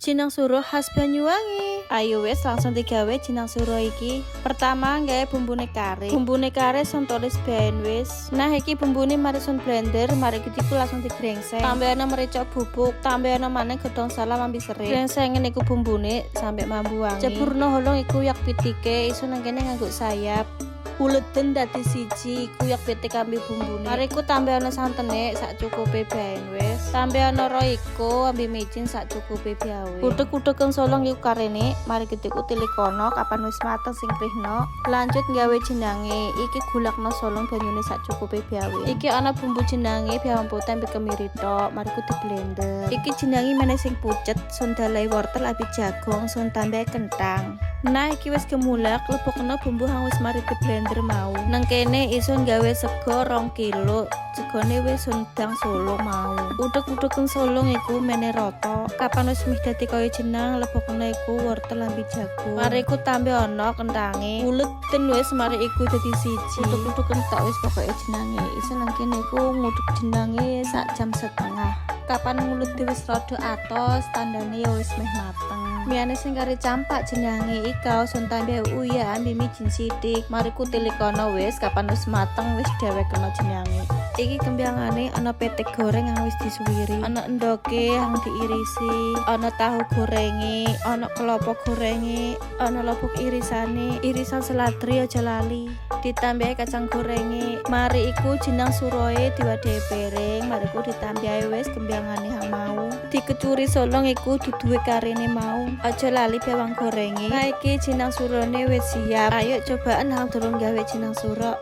Jenang suro khas Banyuwangi. Ayo wis, langsung digawe jenang suro iki. Pertama gawe bumbune kare. Bumbune kare son tulis ben wis. Nah, iki bumbune mari son blender, mari iku langsung digrengseng. Tambahane merica bubuk, tambahane maneh godhong salam ambi serai. Grengsengen iku bumbune sampai mambu wangi. Ceburno holong iku yak pitike, iso nang kene nganggo sayap. Uleden dadi siji iku yak pitik ambi bumbune. Mari iku tambahane santene sak cukupe bae wis. Tambahane Royco ambi micin sak cukupe bae. Udek-udeken solong iku karene, mari iku tilikono, kapan wis mateng singkrihno. Lanjut gawe jenange, iki gulakno solong banyune sak cukupe bae. Iki ana bumbu jenange bawang putih ambi kemiri tok, mari ku di blender. Iki jenange meneh sing pucet, son dalai wortel ambi jagung, son tambah kentang. Nah, iki wis gemulak, lebokno bumbu hang wis mari di blender mau. Nang kene isun gawe sego 2 kilo, segone wis undang solo mau. Udek-udeken solong iku mene rata. Kapan wis mih dadi kaya jenang, lebokno iku wortel ambi jagung. Mari iku tambah ana kentange. Uleten wis, mari iku dadi siji. Udek-udeken tok wis pokoke jenange. Isun nang kene iku ngudek jenange sak jam setengah. Kapan mulut wis rada atos, tandane ya wis meh mateng. Miyane sing kari campak jenange ika son tambah uyah ambi micin sithik. Mari ku tilikono wis, kapan wis mateng wis dhewekno jenange. Iki kembyangane ana pitik goreng yang wis disuwiri, ana endoke yang diirisi, ana tahu gorenge, ana kelopo gorenge, ana lobok irisane, irisan seladri aja lali. Ditambahi kacang gorenge. Mari iku jenang suroe diwadahi piring, mari iku ditambahi wis kembyangane hang mau. Dikecuri solong iku duduhe karene mau. Aja lali bawang gorenge. Nah, iki jenang surone wis siap. Ayo cobaan hang durung gawe jenang suro.